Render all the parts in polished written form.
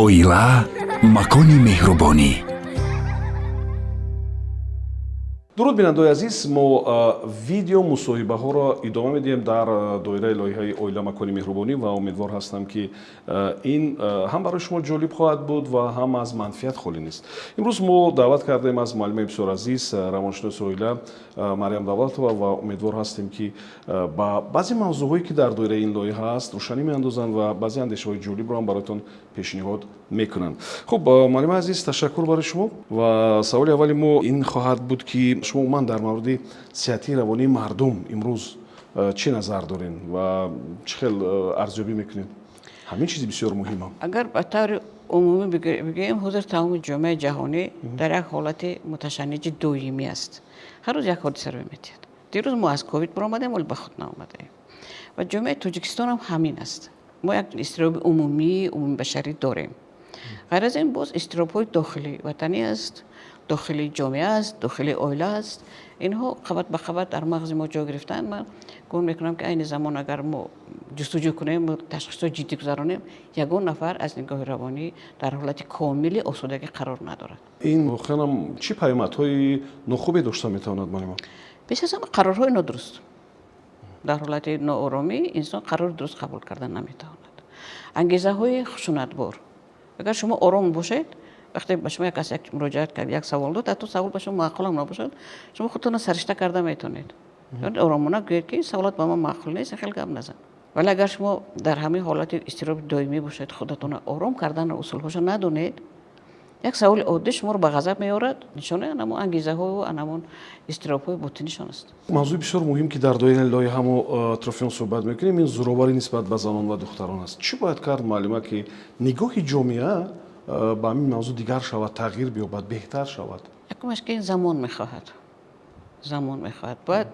Оила макони меҳрубонӣ. Дуруд, бинандаои азиз! Мо видео мусоҳибаҳоро идома медиҳем дар доираи лоиҳаи «Оила макони меҳрубонӣ» ва умедвор ҳастам, ки ин ҳам барои шумо ҷолиб хоҳад буд ва ҳам аз манфиат холӣ нест. Имрӯз мо даъват кардем аз муаллимаи бисёр азиз, равоншиноси оила Марьям Давлатова ва умедвор ҳастем, ки ба баъзе мавзӯъҳое, ки дар доираи ин лоиҳа аст, рӯшанӣ меандозанд ва баъзе андешаҳои ҷолибро ҳам бароятон пешниҳод мекунанд. Хуб, муаллимаи азиз, ташаккур барои шумо ва саволи аввали мо ин хоҳад буд, ки шумо умуман дар мавриди сиҳатии равонии мардум имрӯз чӣ назар доред ва чӣ хел арзёбӣ мекунед ҳамин чизи бисёр муҳима? Агар ба таври умумӣ бигӯем, ҳозир тамоми ҷомеаи ҷаҳонӣ дар як ҳолати муташанниҷи доимӣ аст. Ҳар рӯз як ҳодиса рӯй медиҳад. Дирӯз мо аз ковид баромадем, вале ба худ наомадаем ва ҷомеаи Тоҷикистон ҳам ҳамин аст. Мо як изтироби умумӣ, умумибашарӣ дорем. Ғайр аз ин, боз изтиробҳои дохили ватанӣ аст, дохили ҷомеа аст, дохили оила аст. Инҳо қабат ба қабат дар мағзи мо ҷой гирифтаанд. Ман гумон мекунам, ки айни замон агар мо ҷустуҷӯ кунем, ташхисҳои ҷиддӣ гузаронем, ягон нафар аз нигоҳи равонӣ дар ҳолати комили осудагӣ қарор надорад. Ин воқеанам чӣ паёмадҳои нохубе дошта метавонад, муаллима? Пеш аз ҳама, қарорҳои нодуруст. Дар ҳолати нооромӣ инсон қарори дуруст қабул карда наметавонад. Ангезаҳои хушунатбор. Агар шумо ором бошед, вақте ба шумо як кас як муроҷиат кард, як савол дод, ҳатто савол ба шумо маъқулам набошад, шумо худтонро саришта карда метавонед, оромона гӯед, ки саволат ба ман маъқул нест, хеле гап назан. Вале агар шумо дар ҳамин ҳолати изтироби доимӣ бошед, худатонро ором карданро усулҳоша надонед, як саволи оддӣ шуморо ба ғазаб меорад. Нишонаи анамон ангезаҳою анамон изтиробҳои ботинишон аст. Мавзӯи бисёр муҳим, ки дар доираи лоиҳа мо атрофи он суҳбат мекунем, ин зӯроварӣ нисбат ба занон ва духтарон аст. Чӣ бояд кард, муаллима, ки нигоҳи ҷомеа ба ҳамин мавзӯъ дигар шавад, тағйир биёбад, беҳтар шавад? Якумаш, ки ин замон мехоҳад, замон мехоҳад. Бояд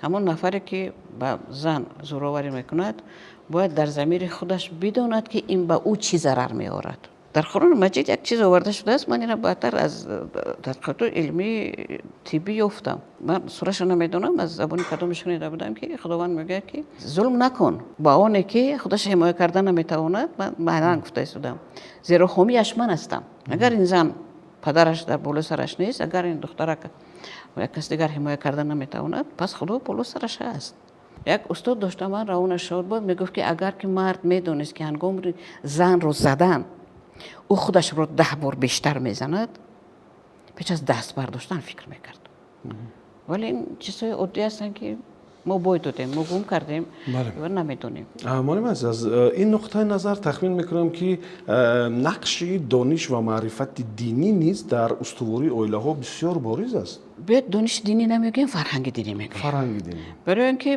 ҳамон нафаре, ки ба зан зӯроварӣ мекунад, бояд дар замири худаш бидонад, ки ин ба ӯ чӣ зарар меорад. Дар Қуръони Маҷид як чиз оварда шудааст. Ман ина баъдтар аз тадқиқоти илмии тиббӣ ёфтам. Ман сураша намедонам, аз забони кадоме шунида будам, ки Худованд мегӯяд, ки зулм накун ба оне, ки худаш ҳимоя карда наметавонад. Ман маънан гуфта истодам, зеро ҳомияш ман ҳастам. Агар ин зан падараш дар болои сараш нест, агар ин духтарак як кас дигар ҳимоя карда наметавонад, пас Худо боло сараш ҳаст. Як устод доштам ман, равонаш шод бод, мегуфт, ки агар ки мард медонист, ки ҳангоми занро задан ӯ худашро 10 бор бештар мезанад, пеш аз даст бардоштан фикр мекард. Вале ин чизҳои оддӣ ҳастанд, ки мо бой додем, мо гум кардем ва намедонем. Муаллим азиз, аз ин нуқтаи назар тахмин мекунам, ки нақши дониш ва маърифати динӣ низ дар устувории оилаҳо бисёр бориз аст. Биёед, дониши динӣ намегӯем, фарҳанги динӣ мегӯем. Фарҳанги динӣ. Барои он ки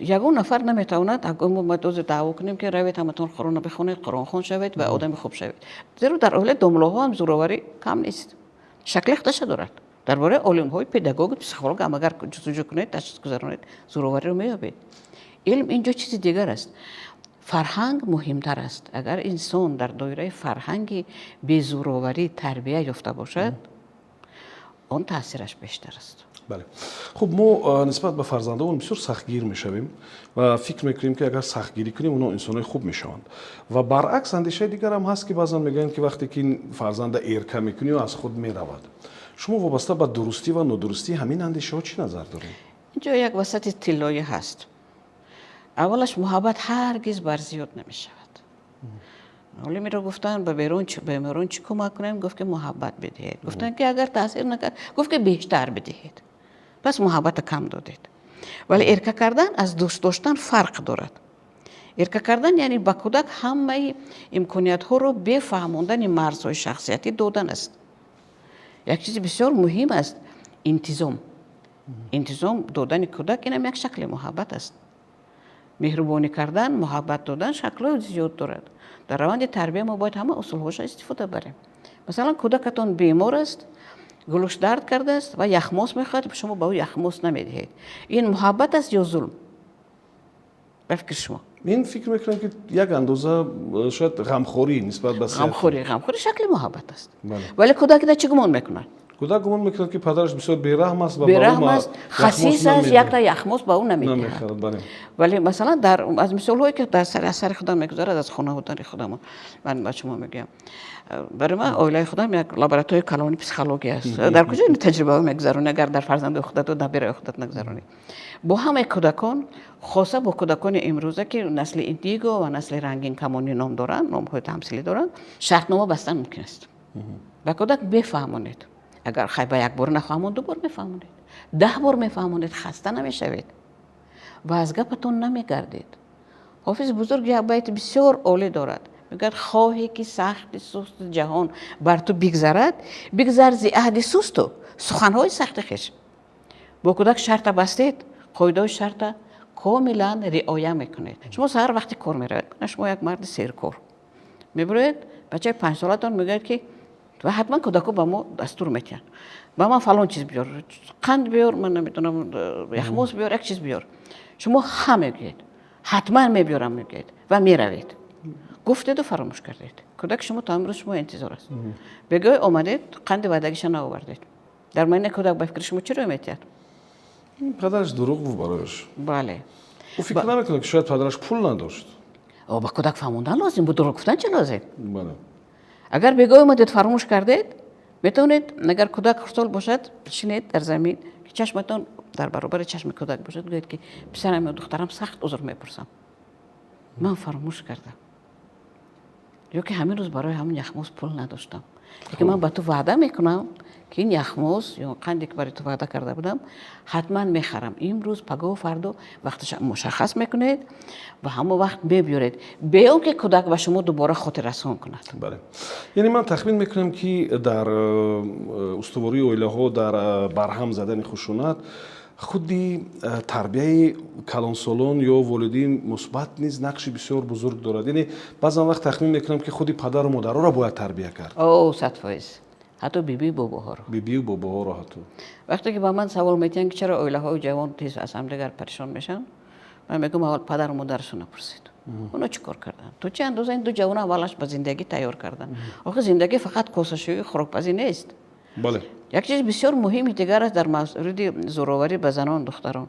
ягон нафар наметавонад, мо бояд ҳозир даъво кунем, ки равед, ҳаматон Қуръонро бихонед, қуръонхон шавед ва одами хуб шавед, зеро дар оилаи домлоҳо ҳам зӯроварӣ кам нест, шакли худаша дорад. Дар бораи олимҳои педагогу психолог ҳам агар ҷустуҷӯ кунед, ташхис гузаронед, зӯровариро меёбед. Илм ин ҷо чизи дигар аст, фарҳанг муҳимтар аст. Агар инсон дар доираи фарҳанги безӯроварӣ тарбия ёфта бошад, он таъсираш бештар аст. Бале, хуб, мо нисбат ба фарзандамон бисёр сахтгир мешавем ва фикр мекунем, ки агар сахтгирӣ кунем, онҳо инсонои хуб мешаванд. Ва баръакс, андешаи дигарам ҳаст, ки баъзан мегӯянд, ки вақте ки фарзанда эрка мекунӣ, аз худ меравад. Шумо вобаста ба дурустӣ ва нодурустии ҳамин андешаҳо чӣ назар доред? Инҷо як васати тиллоӣ ҳаст. Аввалаш, муҳаббат ҳаргиз бар зиёд намешавад. Олимеро гуфтанд, ба беморон чӣ кӯмак кунем? Гуфт, ки муҳаббат бидиҳед. Гуфтанд, ки агар таъсир накард? Гуфт, ки бештар бидиҳед. Пас муҳаббата кам додед. Вале эрка кардан аз дӯст доштан фарқ дорад. Эрка кардан яъне ба кӯдак ҳамаи имкониятҳоро бефаҳмондани марзҳои шахсиятӣ додан аст. Як чизи бисёр муҳим аст интизом. Интизом додани кӯдак инам як шакли муҳаббат аст. Меҳрубонӣ кардан, муҳаббат додан шаклҳои зиёд дорад. Дар раванди тарбия мо бояд ҳама усулҳоша истифода барем. Масалан, кӯдакатон бемор аст, гулӯш дард кардааст ва яхмос мехоҳад, шумо ба ӯ яхмос намедиҳед. Ин муҳаббат аст ё зулм, ба фикри шумо? Ин фикр мекунам, ки як андоза шояд ғамхорӣ нисбат ба ғамхорӣ. Ғамхорӣ шакли муҳаббат аст. Вале кӯдак ина чӣ гумон мекунад? Кӯдак гумон мекунад, ки падараш бисёр бераҳм аст ва ба ӯ бераҳм аст, яхмос хасис аст, намедиҳад. Якта яхмос ба ӯ намедиҳад. Намехарад, бале. Вале, масалан, дар аз мисолҳое, ки дар сари аз сари худам мегузарад, аз хонаводари худамон, ман ба шумо мегӯям. Барои ман оилаи худам як лабораторияи калони психология аст. Дар куҷо ин таҷрибаҳо мегузаронӣ, агар дар фарзанди худату набираи худат нагузаронӣ? Бо ҳамаи кӯдакон, хоса бо кӯдакони имрӯза, ки насли индиго ва насли рангинкамонӣ ном доранд, номҳои тамсилӣ доранд, шартнома бастан мумкин аст. Ба кӯдак бефаҳмонед. Агар хай ба як бор нафаҳмон, ду бор мефаҳмонед, 10 бор мефаҳмонед, хаста намешавед ва аз гапатон намегардед. Ҳофизи бузург як байти бисёр олӣ дорад, мегӯяд: «Хоҳӣ, ки сахти сусти ҷаҳон бар ту бигзарад, бигзар зи аҳди сусту суханҳои сахти хеш». Бо кӯдак шарта бастед, қоидаҳои шарта комилан риоя мекунед. Шумо саҳар вақти кор меравед, шумо як марди серкор мебироед, бачаи 5-солатон мегӯяд, ки ва ҳатман кӯдако ба мо дастур метиҳанд: «Ба ман фалон чиз биёр, қанд биёр, ман намедонам, яхмос биёр, як чиз биёр». Шумо ха мегӯед, «Ҳатман мебиёрам» мегӯед ва меравед. Гуфтеду фаромӯш кардед. Кӯдаки шумо то имрӯз шумо интизор аст. Бегоҳ омадед, қанди ваъдагиша наовардед. Дар майнаи кӯдак ба фикри шумо чӣ рӯй метиҳад? Падараш дурӯғ гуфт барояш. Бале. Ӯ фикр намекунад, ки шояд падараш пул надошт. О, ба кӯдак фаҳмондан лозим буд, дурӯғ гуфтан чӣ лозим? Бале. Агар бегоҳ омадед, фаромӯш кардед, метавонед, агар кӯдак хурдсол бошад, шинед дар замин, ки чашматон дар баробари чашми кӯдак бошад, гӯед, ки: «Писарам ё духтарам, сахт узр мепурсам, ман фаромӯш кардам ё ки ҳамин рӯз барои ҳамин яхмос пул надоштам, лекин ман ба ту ваъда мекунам, ки ин яхмос ё қанде, ки барои ту ваъда карда будам, ҳатман мехарам имрӯз, пагоҳ, фардо». Вақташа мушаххас мекунед ва ҳамон вақт мебиёред, бе он ки кӯдак ба шумо дубора хотиррасон кунад. Бале, яъне ман тахмин мекунам, ки дар устувории оилаҳо, дар барҳам задани хушунат худи тарбияи калонсолон ё волидин мусбат низ нақши бисёр бузург дорад. Яъне баъзан вақт тахмин мекунам, ки худи падару модароро бояд тарбия кард. О, 100%, ҳатто бибию бобоҳоро. Бибию бобоҳоро ҳатто. Вақте ки ба ман савол метиҳанд, ки чаро оилаҳои ҷавон тез аз ҳамдигар парешон мешаванд, ман мегӯям: аввал падару модарашонро пурсед, оно чӣ кор карданд, то чӣ андоза ин ду ҷавона аввалаш ба зиндагӣ тайёр карданд. Охир зиндагӣ фақат косашӯӣ, хӯрокпазӣ нест. Як чизи бисёр муҳими дигар аст дар мавриди зӯроварӣ ба занон, духтарон.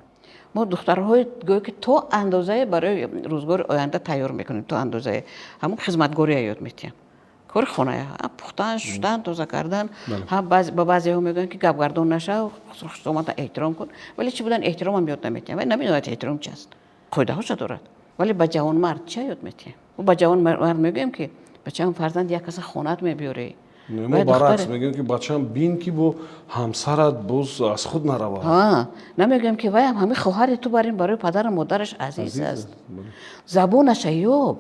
Мо духтарҳои гӯё ки то андозае барои рӯзгори оянда тайёр мекунем, то андозае ҳамон хизматгория ёд метиҳем, кори хоная, пухтан, шуштан, тоза кардан. Ба баъзеҳо мегӯянд, ки гапгардон нашав, хусомата эҳтиром кун, вале чӣ будан эҳтиромам ёд наметиҳем. Вале намедонад эҳтиром чи аст, қоидаҳоша дорад. Вале ба ҷавонмард ча ёд метиҳем? Ба ҷавонмард мегӯем, ки бачаам, фарзанд як каса хонаат мебиёрӣ. Мо баръакс мегӯем, ки бачаам, бин, ки бо ҳамсарат боз аз худ наравад. Намегӯем, ки ваям ҳамин хоҳари ту бар ин барои падару модараш азиз аст, забонаша ёб,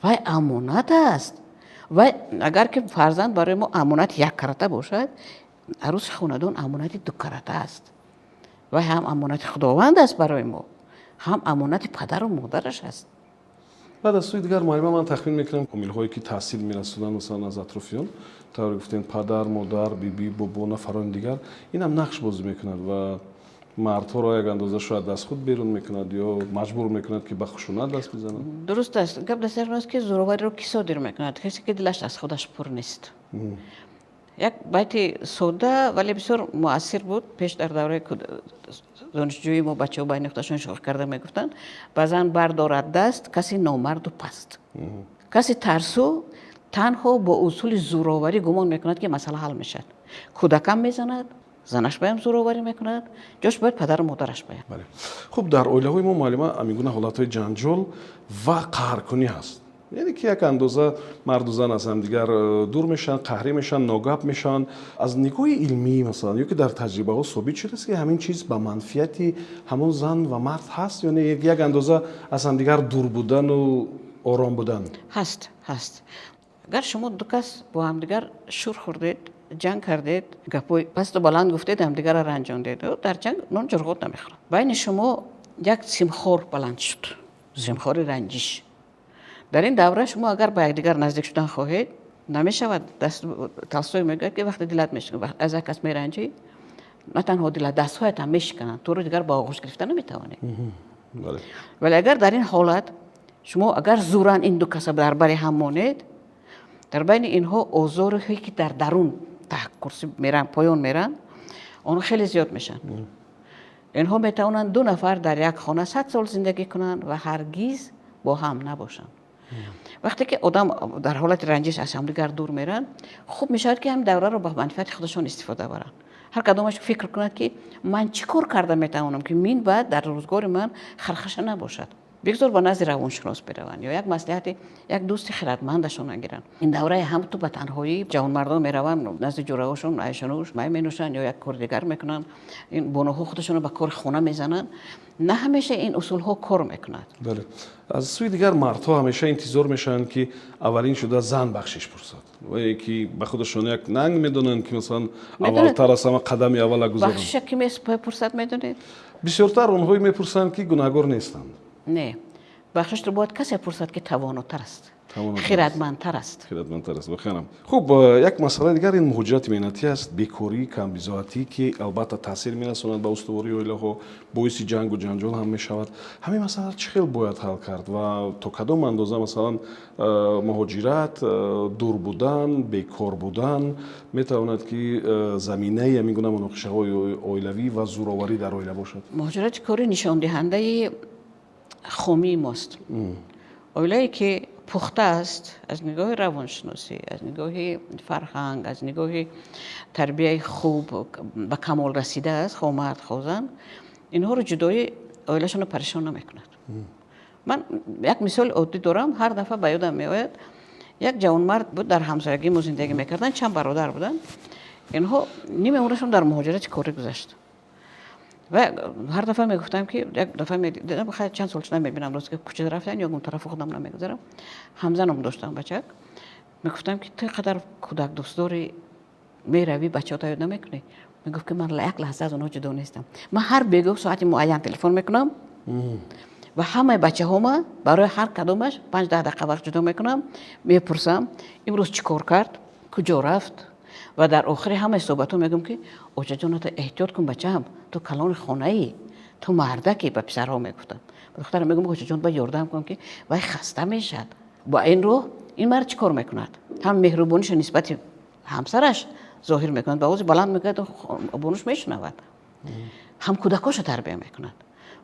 вай амонат аст. Вай агар ки фарзанд барои мо амонат як карата бошад, арӯси хонадон амонати дукарата аст. Вай ҳам амонати Худованд аст барои мо, ҳам амонати падару модараш аст. Баъд аз сӯи дигар, муаллима, ман тахмин мекунам, омилҳое, ки таъсир мерасонанд, масалан, аз атрофиён, тавре гуфтем, падар, модар, биби, бобо, нафарони дигар, инам нақш бозӣ мекунад ва мардҳоро як андоза шояд аз худ берун мекунад ё маҷбур мекунад, ки ба хушунат даст бизананд. Дуруст аст. Гап дар сар аст, ки зӯровариро кӣ содир мекунад? Касе, ки дилаш аз худаш пур нест. Як байти сода, вале бисёр муассир буд. Пеш, дар давраи донишҷӯи мо, бачаҳо байни худашон шӯхӣ карда мегуфтанд: «Ба зан бардорад даст каси номарду паст». Каси тарсу танҳо бо усули зӯроварӣ гумон мекунад, ки масъала ҳал мешавад. Кӯдакам мезанад, занаш баям зӯроварӣ мекунад, ҷош бояд падару модараш баям. Бале, хуб, дар оилаҳои мо, муаллима, ҳамин гуна ҳолатҳои ҷанҷол ва қаҳркунӣ ҳаст, яъне ки як андоза марду зан аз ҳамдигар дур мешаванд, қаҳрӣ мешаванд, ногап мешаванд. Аз нигоҳи илмӣ, масалан, ё ки дар таҷрибаҳо собит шудааст, ки ҳамин чиз ба манфиати ҳамон зан ва мард ҳаст ё не, як андоза аз ҳамдигар дур будану ором будан? Ҳаст, ҳаст. Агар шумо ду кас бо ҳамдигар шӯр хӯрдед, ҷанг кардед, гапҳои пасту баланд гуфтед, ҳамдигарро ранҷондед, дар ҷанг нон ҷурғот намехӯрад. Байни шумо як симхор баланд шуд, симхори ранҷиш. Дар ин давра шумо агар ба якдигар наздик шудан хоҳед, намешавад. Толстой мегӯяд, ки вақте дилат аз як кас меранҷӣ, на танҳо дилат, дастҳоятам мешикананд, туро дигар ба оғӯш гирифта наметавонӣ. Вале агар дар ин ҳолат шумо агар зӯран ин ду каса дар бари ҳам монед, дар байни инҳо озорҳое, ки дар дарун Таҳ курсӣ меранд, поён меранд, онҳо хеле зиёд мешаванд. Инҳо метавонанд ду нафар дар як хона 100 сол зиндагӣ кунанд ва ҳаргиз бо ҳам набошанд. Вақте ки одам дар ҳолати ранҷиш аз ҳамдигар дур меранд, хуб мешавад, ки ҳамин давраро ба манфиати худашон истифода баранд. Ҳар кадомаш фикр кунад, ки ман чӣ кор карда метавонам, ки мин баъд дар рӯзгори ман хархаша набошад. Бигзор ба назди равоншинос бираванд ё як маслиҳати як дӯсти хиратмандашонро гиранд. Ин давраи ҳам ту ба танҳоӣ ҷавонмардон мераванд назди ҷӯраҳошон, айшунӯш, май менӯшанд ё як кори дигар мекунанд. Ин бонуҳо худашонро ба кори хона мезананд. На ҳамеша ин усулҳо кор мекунад. Бале, аз сӯи дигар, мардҳо ҳамеша интизор мешаванд, ки аввалин шуда зан бахшиш пурсад ва ки ба худашон як нанг медонанд, ки масалан аввалтар аз ҳама қадами аввала гузоранд. Бахшиша ки мепурсад, медонед? Бисёртар онҳое мепурсанд, ки гунаҳгор нестанд. Не, бахшишро бояд касе пурсад, ки тавонотар аст, хиратмандтар аст. Хиратмандтар аст, воқеанам. Хуб, як масъалаи дигар ин муҳоҷирати меҳнатӣ аст, бекорӣ, камбизоатӣ, ки албатта таъсир мерасонад ба устувории оилаҳо, боиси ҷангу ҷанҷол ҳам мешавад. Ҳамин масъала чӣ хел бояд ҳал кард ва то кадом андоза, масалан, муҳоҷират, дур будан, бекор будан метавонад, ки заминаи ҳамин гуна муноқишаҳои оилавӣ ва зӯроварӣ дар оила бошад? Муҳоҷирати корӣ нишондиҳандаи хомии мост. Оилае ки пухта аст аз нигоҳи равоншиносӣ, аз нигоҳи фарҳанг, аз нигоҳи тарбияи хуб ба камол расидааст, хоҳ мард, хоҳ зан, инҳоро ҷудоӣ оилашонро парешон намекунад. Ман як мисоли оддӣ дорам, ҳар дафъа ба ёдам меояд. Як ҷавонмард буд, дар ҳамсоягии мо зиндагӣ мекарданд, чанд бародар буданд. Инҳо ними умрашон дар муҳоҷирати корӣ гузашт. Ва ҳар дафъа мегуфтам, ки як дафъа медидам, чанд сол шуда мебинам, рост ки кӯча рафтан ё тарафи худам намегузарам, ҳамзанам доштам бачак, мегуфтам, ки ту қадар кӯдакдӯстдори, меравӣ, бачаҳота ёд намекунӣ? Мегуфт, ки ман як лаҳза аз онҳо ҷудо нестам. Ман ҳар бегоҳ соати муайян телефон мекунам ва ҳамаи бачаҳома барои ҳар кадомаш 5-10 дақиқа вақт ҷудо мекунам, мепурсам, имрӯз чӣ кор кард, куҷо рафт. Ва дар охири ҳамаи суҳбатҳо мегӯям, ки очаҷоната эҳтиёт кун, бачаам, ту калони хонаӣ, ту мардакӣ. Ба писарҳо мегуфтам, ба духтарам мегӯям, очаҷон, ба ёрдам кун, ки вай хаста мешавад. Бо ин роҳ ин мард чӣ кор мекунад? Ҳам меҳрубониша нисбати ҳамсараш зоҳир мекунад, ба овози баланд мегӯяд, бонуш мешунавад, ҳам кӯдакошо тарбия мекунад.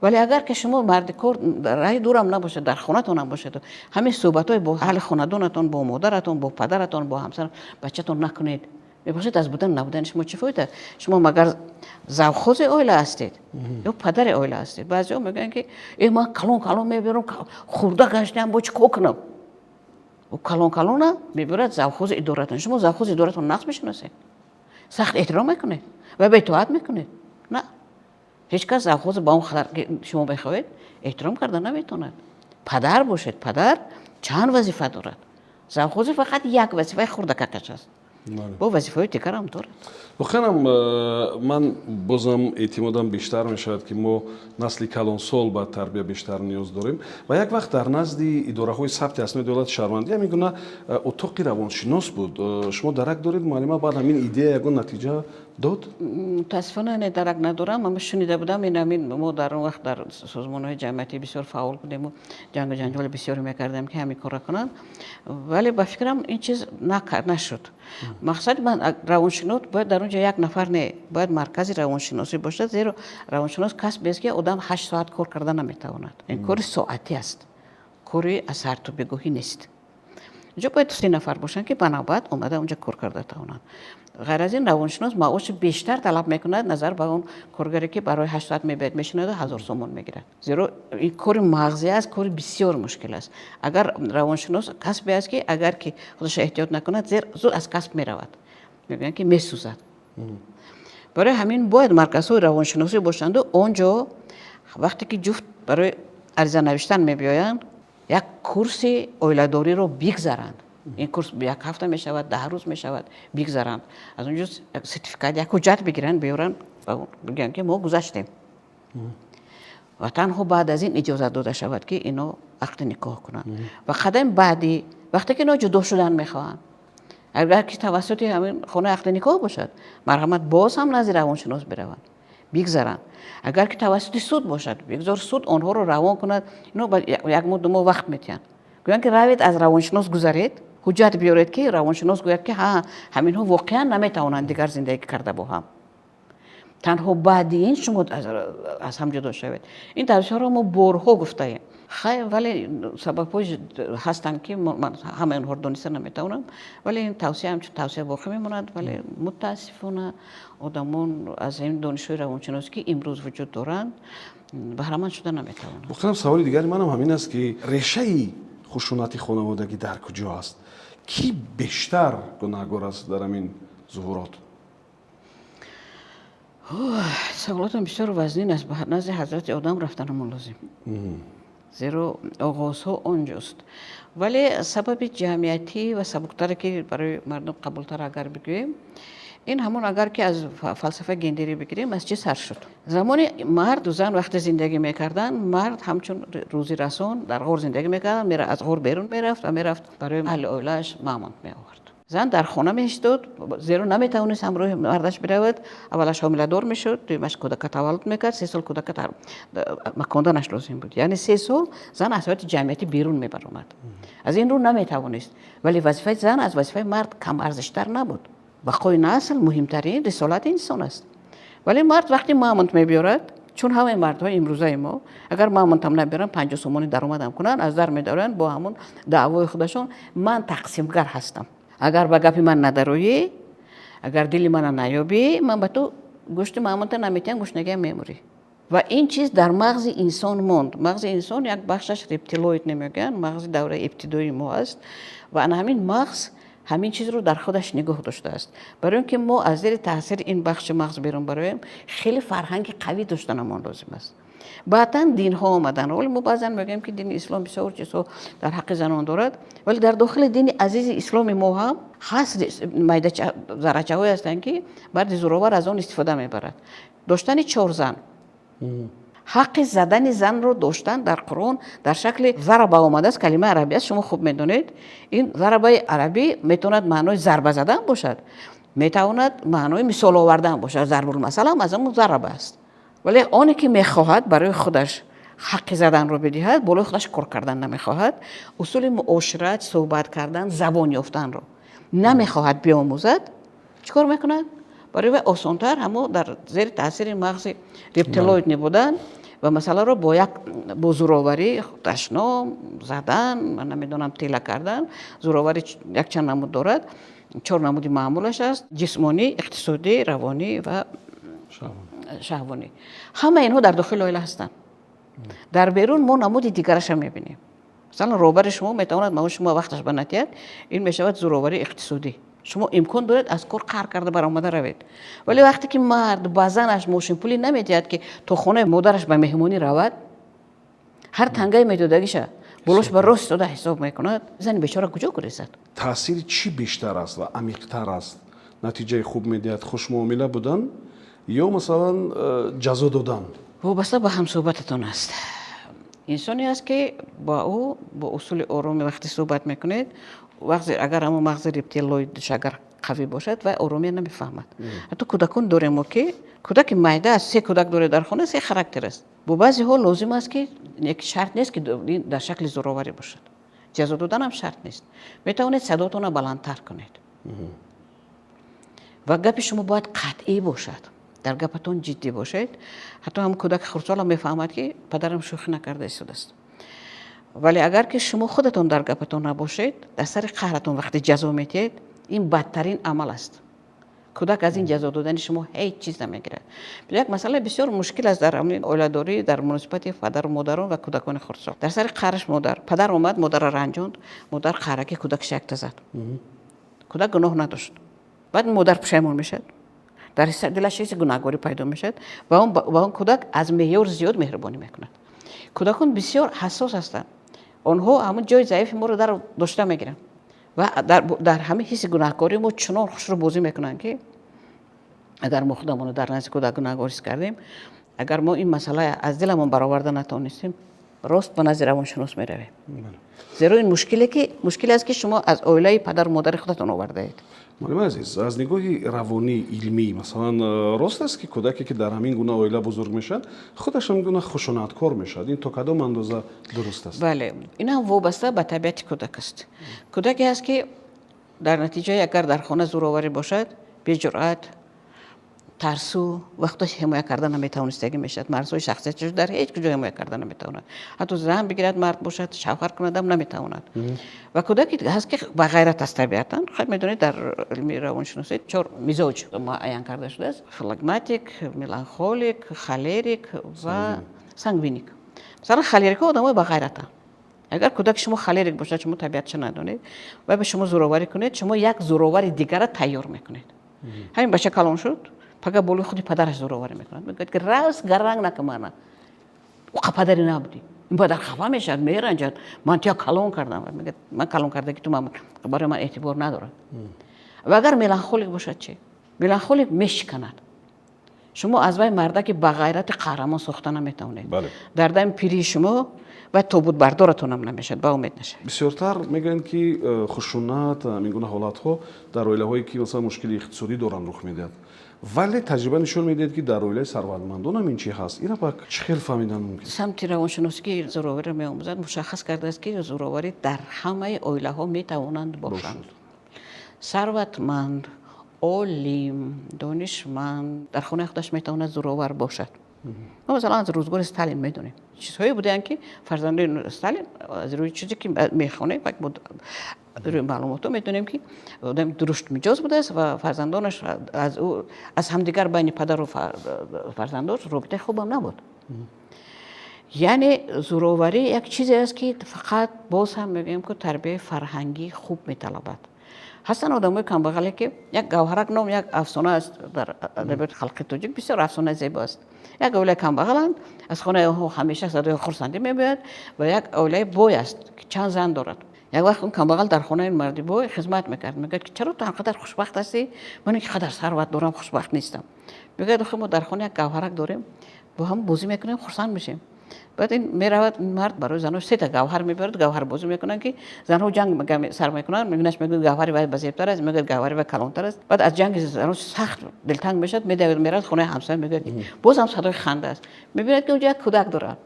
Вале агар ки шумо марди кор раҳи дурам набошад, дар хонатонам бошед, ҳамин суҳбатҳои бо аҳли хонадонатон, бо модаратон, бо падаратон, бо ҳамсар, бачатон накунед, мебошед, аз будан набудани шумо чӣ фоида? Шумо магар завхози оила ҳастед ё падари оила ҳастед? Баъзеҳо мегӯянд, ки э, ман калон калон мебирам, хурда гаштаам, бо чӣ кор кунам? Ӯ калон калона мебирад завхози идоратон. Шумо завхози идоратон нақс мешиносед, сахт эҳтиром мекунед ва беитоат мекунед? На, ҳеҷ кас завхоза ба он қадар, ки шумо мехоҳед, эҳтиром карда наметавонад. Падар бошед, падар чанд вазифа дорад. Завхози фақат як вазифаи хурдакакаш аст, бо вазифаҳои дигарам дорад. Воқеанам, ман бозам эътимодам бештар мешавад, ки мо насли калонсол ба тарбия бештар ниёз дорем. Ва як вақт дар назди идораҳои сабти асноди ҳолати шаҳрвандӣ ҳамин гуна утоқи равоншинос буд. Шумо дарак доред, муаллима, баъд ҳамин идея ягон натиҷа дод? Мутаассифона, не, дарак надорам, аммо шунида будам. Ин ҳамин мо дар он вақт дар созмонҳои ҷамъиятӣ бисёр фаъол будему ҷангу ҷанҷоли бисёре мекардем, ки ҳамин корро кунанд, вале ба фикрам, ин чиз нашуд. Мақсади ман, равоншинос бояд дар он ҷо як нафар не, бояд маркази равоншиносӣ бошад, зеро равоншинос касбест, ки одам 8 соат кор карда наметавонад. Ин кори соатӣ аст, кори аз ҳарту бегоҳӣ нест. Инҷо бояд се нафар бошанд, ки ба навбат омада онҷо кор карда тавонанд. Ғайр аз ин, равоншинос маоши бештар талаб мекунад назар ба он коргаре, ки барои 8 соат мебиёяд, мешинаду 1000 сомон мегирад, зеро ин кори мағзӣ аст, кори бисёр мушкил аст. Агар равоншинос касбе аст, ки агар ки худашро эҳтиёт накунад, зер зуд аз касб меравад, мегӯянд, ки месӯзад. Барои ҳамин бояд марказҳои равоншиносӣ бошанду он ҷо вақте ки ҷуфт барои ариза навиштан мебиёянд, як курси оиладориро бигзаранд. Ин курс як ҳафта мешавад, 10 рӯз мешавад, бигзаранд, аз он ҷо сертификат, як ҳуҷҷат бигиранд, биёранд, бигӯянд, ки мо гузаштем, ва танҳо баъд аз ин иҷозат дода шавад, ки ино ақди никоҳ кунанд. Ва қадами баъдӣ, вақте ки ино ҷудо шудан мехоҳанд, агар ки тавассути ҳамин хонаи ақди никоҳ бошад, марҳамат, боз ҳам назди равоншинос бираванд, бигзаранд. Агар ки тавассути суд бошад, бигзор суд онҳоро равон кунад. Ино як моҳ, 2 моҳ вақт метиҳанд, гӯянд, ки равед, аз равоншинос гузаред. Ҳуҷҷат биёред, ки равоншинос гӯяд, ки ҳа, ҳаминҳо воқеан наметавонанд дигар зиндагӣ карда бо ҳам. Танҳо баъди ин шумо аз ҳам ҷудо шавед. Ин тавсияҳоро мо борҳо гуфтаем. Хай, вале сабабҳои ҳастанд, ки ман ҳамаи онҳоро дониста наметавонам, вале ин тавсия ҳамчун тавсия боқӣ мемонад. Вале мутаассифона, одамон аз ин донишҳои равоншиносӣ, ки имрӯз вуҷуд доранд, баҳраманд шуда наметавонанд. Воқеан, саволи дигари манам ҳамин аст, ки решаи хушунати хонаводагӣ дар куҷо аст? Кӣ бештар гунаҳгор аст дар ҳамин зуҳурот? Саволотон бисёр вазнин аст. Ба назди Ҳазрати Одам рафтанамон лозим, зеро оғозҳо он ҷост. Вале сабаби ҷамъиятӣ ва сабуктаре, ки барои мардум қабултар, агар бигӯем, ин ҳамон, агар ки аз фалсафаи гендерӣ бигирем, аз чӣ сар шуд? Замони марду зан вақте зиндагӣ мекарданд, мард ҳамчун рӯзирасон дар ғор зиндагӣ мекард, аз ғор берун мерафт ва мерафт, барои аҳли оилааш мамонт меовард. Зан дар хона меистод, зеро наметавонист ҳамроҳи мардаш биравад. Аввалаш ҳомиладор мешуд, дуюмаш кӯдака таваллуд мекард, 3 сол кӯдака маконданаш лозим буд. Яъне 3 сол зан аз ҳаёти ҷамъиятӣ берун мебаромад. Аз ин рӯ наметавонист. Вале вазифаи зан аз вазифаи мард камарзиштар набуд. Бақои насл муҳимтарин рисолати инсон аст. Вале мард вақте мамонт мебиёрад, чун ҳамаи мардҳои имрӯзаи мо, агар мамонтам набиёранд, 50 сомонӣ даромадам кунанд, аз дар медоранд бо ҳамон даъвои худашон: «Ман тақсимгар ҳастам, агар ба гапи ман надароӣ, агар дили мана наёбӣ, ман ба ту гӯшти мамонта наметиҳам, гушнагиам мемурӣ». Ва ин чиз дар мағзи инсон монд. Мағзи инсон як бахшаш рептилоид намегӯянд, мағзи давраи ибтидоии мо аст ва ана ҳамин мағз ҳамин чизро дар худаш нигоҳ доштааст. Барои он ки мо аз зери таъсири ин бахши мағз берун бароем, хеле фарҳанги қавӣ доштанамон лозим аст. Баъдан динҳо омаданд. Вале мо баъзан мегӯем, ки дини ислом бисёр чизҳо дар ҳаққи занон дорад, вале дар дохили дини азизи исломи мо ҳам ҳаст майда заррачаҳое ҳастанд, ки марди зӯровар аз он истифода мебарад. Доштани чор зан, ҳаққи задани занро доштан дар Қуръон дар шакли зараба омадааст. Калимаи арабӣ аст, шумо хуб медонед. Ин зарабаи арабӣ метавонад маънои зарба задан бошад, метавонад маънои мисол овардан бошад. Зарбулмасалам аз ҳамон зараба аст. Вале оне ки мехоҳад барои худаш ҳаққи заданро бидиҳад, болои худаш кор кардан намехоҳад, усули муошират, суҳбат кардан, забон ёфтанро намехоҳад биомӯзад, чӣ кор мекунад? Барои вай осонтар ҳамо дар зери таъсири мағзи рептилоид будан ва масъаларо бо як бо зӯроварӣ, дашном задан, ман намедонам, тела кардан. Зӯроварӣ якчанд намуд дорад, чор намуди маъмулаш аст: ҷисмонӣ, иқтисодӣ, равонӣ ва шаҳвонӣ. Ҳама инҳо дар дохили оила ҳастанд. Дар берун мо намуди дигараша мебинем. Масалан, роҳбари шумо метавонад маоши шумо вақташ ба натиҳад, ин мешавад зӯроварии иқтисодӣ. Шумо имкон доред аз кор қаҳр карда баромада равед. Вале вақте ки мард ба занаш мошинпулӣ намедиҳад, ки то хонаи модараш ба меҳмонӣ равад, ҳар тангаи медодагиша болош ба рост истода ҳисоб мекунад, зани бечора куҷо гурезад? Таъсири чӣ бештар аст ва амиқтар аст, натиҷаи хуб медиҳад: хушмуомила будан ё, масалан, ҷазо додан? Вобаста ба ҳамсӯҳбататон аст. Инсоне аст, ки ба ӯ бо усули ороми вақте суҳбат мекунед, вақте агар ҳамон мағзи рептилоидш агар қавӣ бошад, вай оромия намефаҳмад. Ҳатто кӯдакон дорем мо, ки кӯдаки майда аст, се кӯдак доред дар хона, се характер аст. Бо баъзеҳо лозим аст, ки шарт нест, ки дар шакли зӯроварӣ бошад. Ҷазо доданам шарт нест. Метавонед садотонро баландтар кунед ва гапи шумо бояд қатъӣ бошад, дар гапатон ҷиддӣ бошед. Ҳатто ҳам кӯдаки хурдсолам мефаҳмад, ки падарам шӯхӣ накарда истодааст. Вале агар ки шумо худатон дар гапатон набошед, дар сари қаҳратон вақте ҷазо медиҳед, ин бадтарин амал аст. Кӯдак аз ин ҷазо додани шумо ҳеҷ чиз намегирад. Як масъалаи бисёр мушкил аст дар ҳамин оиладорӣ, дар муносибати падару модарон ва кӯдакони хурдсол. Дар сари қаҳраш модар, падар омад, модарро ранҷонд, модар қаҳраки кӯдакша якта зад. Кӯдак гуноҳ надошт. Баъд модар пушаймон мешавад, дар дилаш ҳисси гунаҳгорӣ пайдо мешавад ва он кӯдак аз меъёр зиёд меҳрубонӣ мекунад. Кӯдакон бисёр ҳассос ҳастанд. Онҳо ҳамон ҷои заифи моро дар дошта мегиранд ва дар ҳамин ҳисси гунаҳкорӣ мо чунон хушрӯ бозӣ мекунанд, ки агар мо худамонро дар назди кӯдак гунаҳгор ҳис кардем, агар мо ин масъала аз диламон бароварда натавонистем. Рост ба назди равоншинос меравем, зеро ин мушкиле ки мушкиле аст, ки шумо аз оилаи падару модари худатон овардаед. Муаллимаи азиз, аз нигоҳи равонӣ, илмӣ, масалан, рост аст, ки кӯдаке, ки дар ҳамин гуна оила бузург мешавад, худаш ҳамин гуна хушунаткор мешавад? Ин то кадом андоза дуруст аст? Бале, ин ҳам вобаста ба табиати кӯдак аст. Кӯдаке ҳаст, ки дар натиҷаи агар дар хона зӯроварӣ бошад, беҷуръат, тарсу, вақташ ҳимоя карда наметавонистагӣ мешавад. Марзҳои шахсияташо дар ҳеҷ куҷо ҳимоя карда наметавонад. Ҳатто зан бигирад, мард бошад, шавҳар кунадам наметавонад. Ва кӯдаке ҳаст, ки ба ғайрат аст табиатан. Хай, медонед, дар илми равоншиносӣ чор мизоҷ муайян карда шудааст: флегматик, меланхолик, холерик ва сангвиник. Масалан, холерикҳо одамои бағайратанд. Агар кӯдаки шумо холерик бошад, шумо табиатша надонед ва ба шумо зӯроварӣ кунед, шумо як зӯровари дигара тайёр мекунед. Ҳамин бача калон шуд, пага болои худи падараш зӯроварӣ мекунад. Мегӯяд, ки раз гаранг нака, мана уқа падари набудӣ. Ин падар хафа мешавад, меранҷад: ман туя калон кардам. Мегӯяд: ман калон кардаги ту барои ман эътибор надорад. Ва агар меланхолик бошад чӣ? Меланхолик мешиканад. Шумо аз вай мардаки бағайрати қаҳрамон сохта наметавонед. Дар дами пирии шумо вай тобутбардоратонам намешавад, ба умед нашавед. Бисёртар мегӯянд, ки хушунат, ҳамин гуна ҳолатҳо дар оилаҳое, ки масалан мушкили иқтисодӣ доранд, рух медиҳад, вале таҷриба нишон медиҳад, ки дар оилаи сарватмандон ҳам ин чи ҳаст. Ира ба чӣ хел фаҳмидан мумкин? Самти равоншиносӣ, ки зӯровариро меомӯзад, мушаххас кардааст, ки зӯроварӣ дар ҳамаи оилаҳо метавонанд бошанд. Сарватманд, олим, донишманд дар хонаи худаш метавонад зӯровар бошад. Мо, масалан, аз рӯзгори Сталин медонем, чизҳое буданд, ки фарзандони Сталин, аз рӯи чизе ки мехонем, рӯи маълумотҳо медонем, ки одами дуруштмиҷоз будааст ва фарзандонаш аз ӯ, аз ҳамдигар, байни падару фарзандош робитаи хубам набуд. Яъне зӯроварӣ як чизе аст, ки фақат, боз ҳам мегӯем, ки тарбияи фарҳангии хуб металабад. Ҳастанд одамои камбағале, ки як Гавҳарак ном як афсона аст дар адабиёти халқи тоҷик, бисёр афсонаи зебо аст. Як оилаи камбағаланд, аз хонаи онҳо ҳамеша садои хурсандӣ мебояд, ва як оилаи бой аст, ки чанд зан дорад. Як вақт он камбағал дар хонаи марди бой хизмат мекард. Мегӯяд, ки чаро ту анқадар хушбахт ҳастӣ, ман ин қадар сарват дорам, хушбахт нестам? Мегӯяд: охи, мо дар хона як гавҳарак дорем, бо ҳам бозӣ мекунем, хурсанд мешем. Баъд ин меравад, мард барои занҳо сета гавҳар мебарад, гавҳарбозӣ мекунанд, ки занҳо ҷанг сар мекунанд. Мебинаш, мегӯяд, гавҳари вай базебтар аст, мегӯяд, гавҳари вай калонтар аст. Баъд аз ҷанги занҳо сахт дилтанг мешавад, медавад, меравад хонаи ҳамсоя. Мегӯяд, ки боз ҳам садои ханда аст. Мебинад, ки онҷо як кӯдак дорад,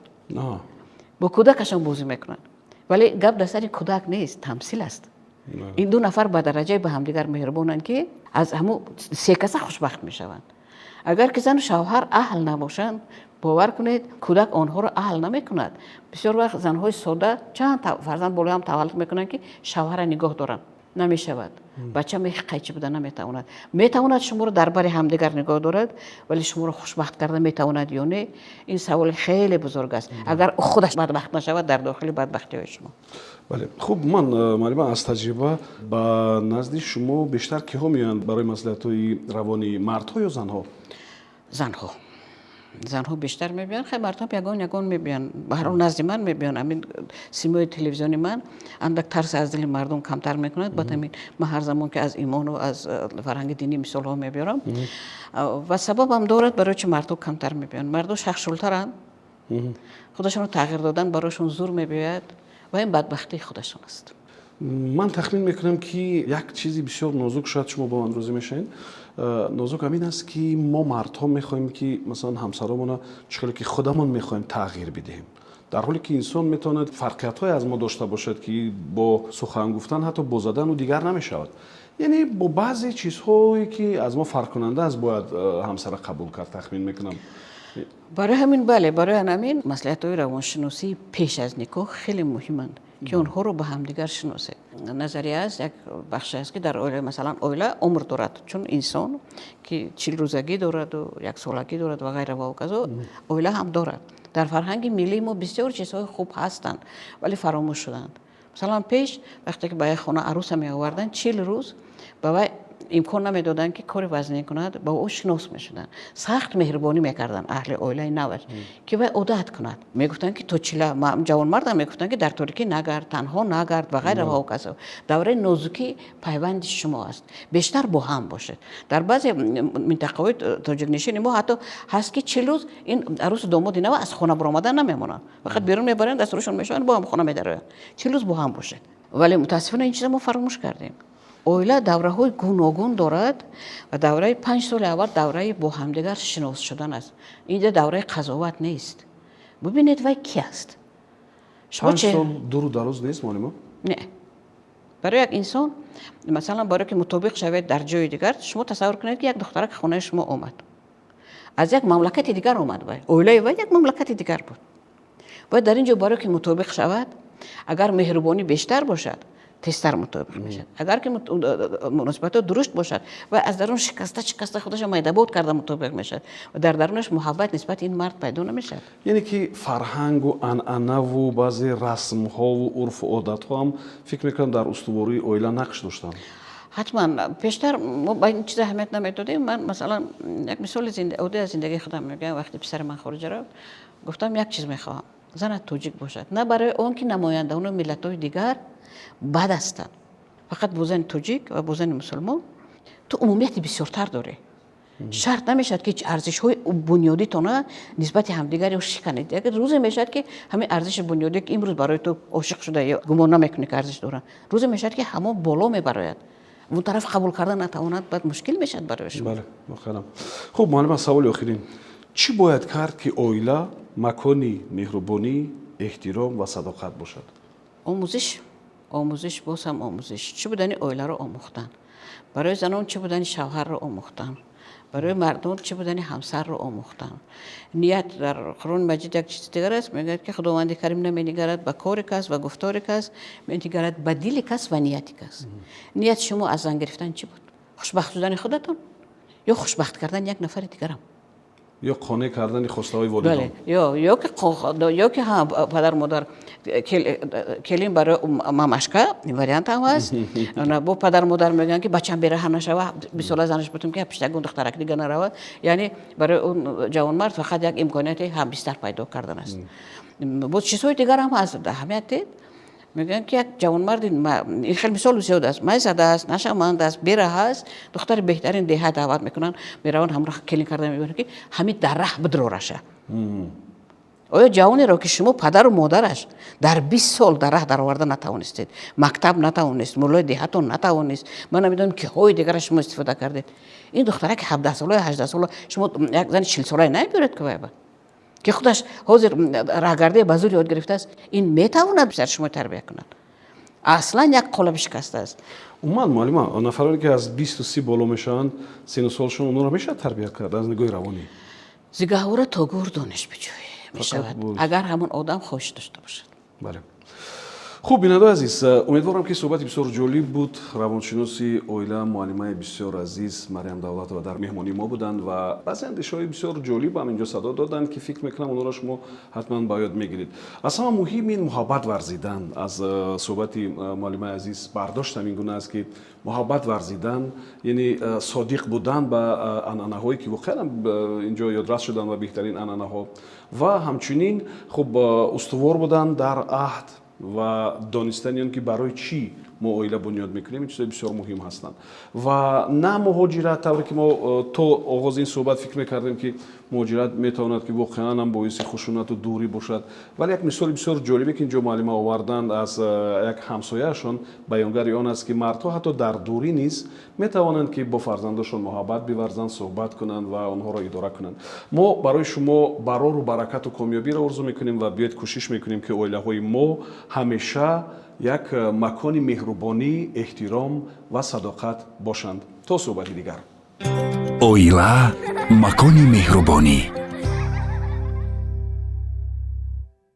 бо кӯдакашон бозӣ мекунанд. Вале гап дар сари кӯдак нест, тамсил аст. Ин ду нафар ба дараҷае ба ҳамдигар меҳрубонанд, ки аз ҳамун се каса хушбахт мешаванд. Агар ки зану шавҳар аҳл набошанд, бовар кунед, кӯдак онҳоро аҳл намекунад. Бисёр вақт занҳои сода чанд фарзанд болои ҳам таваллуд мекунанд, ки шавҳара нигоҳ доранд, намешавад. Бача мехи қайчи буда наметавонад. Метавонад шуморо дар бари ҳамдигар нигоҳ дорад, вале шуморо хушбахт карда метавонад ё не, ин саволи хеле бузург аст, агар худаш бадбахт нашавад дар дохили бадбахтиҳои шумо. Бале, хуб, ман, муаллима, аз таҷриба, ба назди шумо бештар киҳо меоянд барои маслиҳатҳои равонӣ, мардҳо ё занҳо? Занҳо, занҳо бештар мебиёнд. Хай, мардҳо ягон ягон мебиёнд, ба ҳар ҳол назди ман мебиёнд. Ҳамин симои телевизиони ман андак тарс аз дили мардум камтар мекунад. Баъд ҳамин ман ҳар замон ки аз имону аз фарҳанги динӣ мисолҳо мебиёрам. Ва сабабам дорад, барои чи мардҳо камтар мебиёнд: мардҳо шахшултаранд, худашонро тағйир додан барояшон зур мебиёяд ва ин бадбахтии худашон аст. Ман тахмин мекунам, ки як чизи бисёр нозук, шояд шумо бо ман розӣ мешавед, нозук ҳамин аст, ки мо мардҳо мехоҳем, ки масалан ҳамсаромона чӣ хеле ки худамон мехоҳем тағйир бидиҳем, дар ҳоле ки инсон метавонад фарқиятҳое аз мо дошта бошад, ки бо сухан гуфтан, ҳатто бо задану дигар намешавад. Яъне бо баъзе чизҳое, ки аз мо фарқкунанда аст, бояд ҳамсара қабул кард, тахмин мекунам. Барои ҳамин, бале, барои ҳамин маслиҳатҳои равоншиносии пеш аз никоҳ хеле муҳиманд, ки онҳоро ба ҳамдигар шиносед. Назария аст, як бахше аст, ки дар оила, масалан, оила умр дорад, чун инсон ки 40 рӯзагӣ дораду яксолагӣ дорад ва ғайра ва ҳоказо, оила ҳам дорад. Дар фарҳанги миллии мо бисёр чизҳои хуб ҳастанд, вале фаромӯш шуданд. Масалан, пеш вақте ки ба як хона арӯса меоварданд, 40 рӯз ба вай Имкон намедоданд, ки кори вазнин кунад. Ба ӯ шинос мешуданд, сахт меҳрубонӣ мекарданд аҳли оилаи наваш, ки вай одат кунад. Мегуфтанд, ки то чила ҷавонмардам, мегуфтанд, ки дар торикӣ нагард, танҳо нагард ва ғайра ва ҳоказо. Давраи нозукӣ пайванди шумо аст, бештар бо ҳам бошед. Дар баъзе минтақаҳои тоҷикнишини мо ҳатто ҳаст, ки 40 рӯз ин арӯсу домоди нав аз хона баромадан намемонанд, фақат берун мебаранд, дастурашон мешаванд, бо ҳам хона медароянд. 40 рӯз бо ҳам бошед. Вале мутаассифона ин чиза мо фаромӯш кардем. Оила давраҳои гуногун дорад ва давраи 5 соли аввал давраи бо ҳамдигар шинос шудан аст. Инҷа давраи қазоват нест. Бубинед, вай ки аст. 5 сол дуру дароз нест, муаллима? Не, барои як инсон, масалан, барое ки мутобиқ шавед дар ҷои дигар. Шумо тасаввур кунед, ки як духтарак хонаи шумо омад, аз як мамлакати дигар омад. Вай, оилаи вай як мамлакати дигар буд. Бояд дар ин ҷо барое ки мутобиқ шавад, агар меҳрубонӣ бештар бошад, тезтар мутобиқ мешавад. Агар ки муносибатҳо дуруст бошад, вай аз дарун шикаста шикаста, худаша майдабод карда мутобиқ мешавад ва дар дарунаш муҳаббат нисбати ин мард пайдо намешавад. Яъне ки фарҳангу анъанаву баъзе расмҳову урфу одатҳо ҳам, фикр мекунам, дар устувории оила нақш доштанд. Ҳатман. Пештар мо ба ин чиз аҳамият намедодем. Ман, масалан, як мисоли оддӣ аз зиндагии худам мегӯям. Вақте писари ман хориҷа рафт, гуфтам: «Як чиз мехоҳам, занат тоҷик бошад». На барои он ки намояндагони миллатҳои дигар бад ҳастанд, фақат бо зани тоҷик ва бо зани мусулмон ту умумияти бисёртар дорӣ. Шарт намешавад, ки арзишҳои бунёдитона нисбати ҳамдигар ё шиканед. Як рӯзе мешавад, ки ҳамин арзиши бунёдӣ, ки имрӯз барои ту ошиқ шуда ё гумон намекунӣ, ки арзиш доранд, рӯзе мешавад, ки ҳамон боло мебарояд, он тараф қабул карда натавонад, баъд мушкил мешавад барои шумо. Бале, воқеан. Хуб, муаллима, саволи охирин: чӣ бояд кард, ки оила макони меҳрубонӣ, эҳтиром ва садоқат бошад? Омӯзиш, омӯзиш, боз ҳам омӯзиш. Чӣ будани оиларо омӯхтан барои занон, чӣ будани шавҳарро омӯхтан барои мардон, чӣ будани ҳамсарро омӯхтан. Ният. Дар Қуръони Маҷид як чизи дигар аст, мегӯяд, ки Худованди Карим наменигарад ба кори кас ва гуфтори кас, менигарад ба дили кас ва нияти кас. Нияти шумо аз зан гирифтан чӣ буд? Хушбахт шудани худатон ё хушбахт кардани як нафари дигарам? Ё қонеъ кардани хостаҳои волидон? Ё ки ҳа, падару модар, келин барои мамашка, ин вариант ҳам ҳаст. Бо падару модар мегӯянд, ки бачам бераҳа нашава, бисола занаш бутум, ки пиштагун духтарак дига нарава. Яъне барои он ҷавонмард фақат як имконияти ҳамбистар пайдо кардан аст. Боз чизҳои дигар ҳам ҳаст. Аҳамият дед, мегӯянд, ки як ҷавонмарди, ин хел мисол зиёд аст, майзада аст, нашаманд аст, бераҳа аст, духтари беҳтарин деҳа даъват мекунанд, мераванд, ҳамро келин карда мебинанд, ки ҳамин дар раҳ бидрораша. Оё ҷавонеро, ки шумо падару модараш дар 20 сол дар раҳ дароварда натавонистед, мактаб натавонист, муллои деҳатон натавонист, ман намедонам, киҳои дигара шумо истифода кардед, ин духтараки 17-солаи, 18-сола, шумо як зани 40-солае намебиёред, ки вайба ки худаш ҳозир раҳгардие ба зур ёд гирифтааст, ин метавонад писари шумо тарбия кунад? Аслан як қолаби шикаста аст. Умуман, муаллима, нафароне ки аз 20-у 30 боло мешаванд сину солшон, онҳоро мешавад тарбия кард аз нигоҳи равонӣ? Зи гаҳвора то гӯр дониш биҷӯй мешавад, агар ҳамон одам хоҳиш дошта бошад. Бале. Хуб, бинандаои азиз, умедворам, ки суҳбати бисёр ҷолиб буд. Равоншиноси оила, муаллимаи бисёр азиз Марьям Давлатова дар меҳмонии мо буданд ва баъзе андешаҳои бисёр ҷолиб ҳам инҷо садо доданд, ки фикр мекунам, онҳоро шумо ҳатман ба ёд мегиред. Аз ҳама муҳим ин муҳаббат варзидан. Аз суҳбати муаллимаи азиз бардоштам ин гуна аст, ки муҳаббат варзидан, яъне содиқ будан ба анъанаҳое, ки воқеан инҷо ёдрас шуданд, ва беҳтарин анъанаҳо, ва ҳамчунин, хуб, устувор будан дар аҳд ва донистани он, ки барои чӣ мо оила бунёд мекунем. Ин чизои бисёр муҳим ҳастанд. Ва на муҳоҷират, тавре ки мо то оғози ин суҳбат фикр мекардем, ки муҳоҷират метавонад, ки воқеан ҳам боиси хушунату дурӣ бошад. Вале як мисоли бисёр ҷолибе, ки инҷо муаллима оварданд аз як ҳамсояашон, баёнгари он аст, ки мардҳо ҳатто дар дурӣ низ метавонанд, ки бо фарзандошон муҳаббат биварзанд, суҳбат кунанд ва онҳоро идора кунанд. Мо барои шумо барору баракату комёбиро орзу мекунем ва биёед, кӯшиш мекунем, ки оилаҳои мо ҳамеша як макони меҳрубонӣ, эҳтиром ва садоқат бошанд. То суҳбати дигар. Оила макони меҳрубонӣ.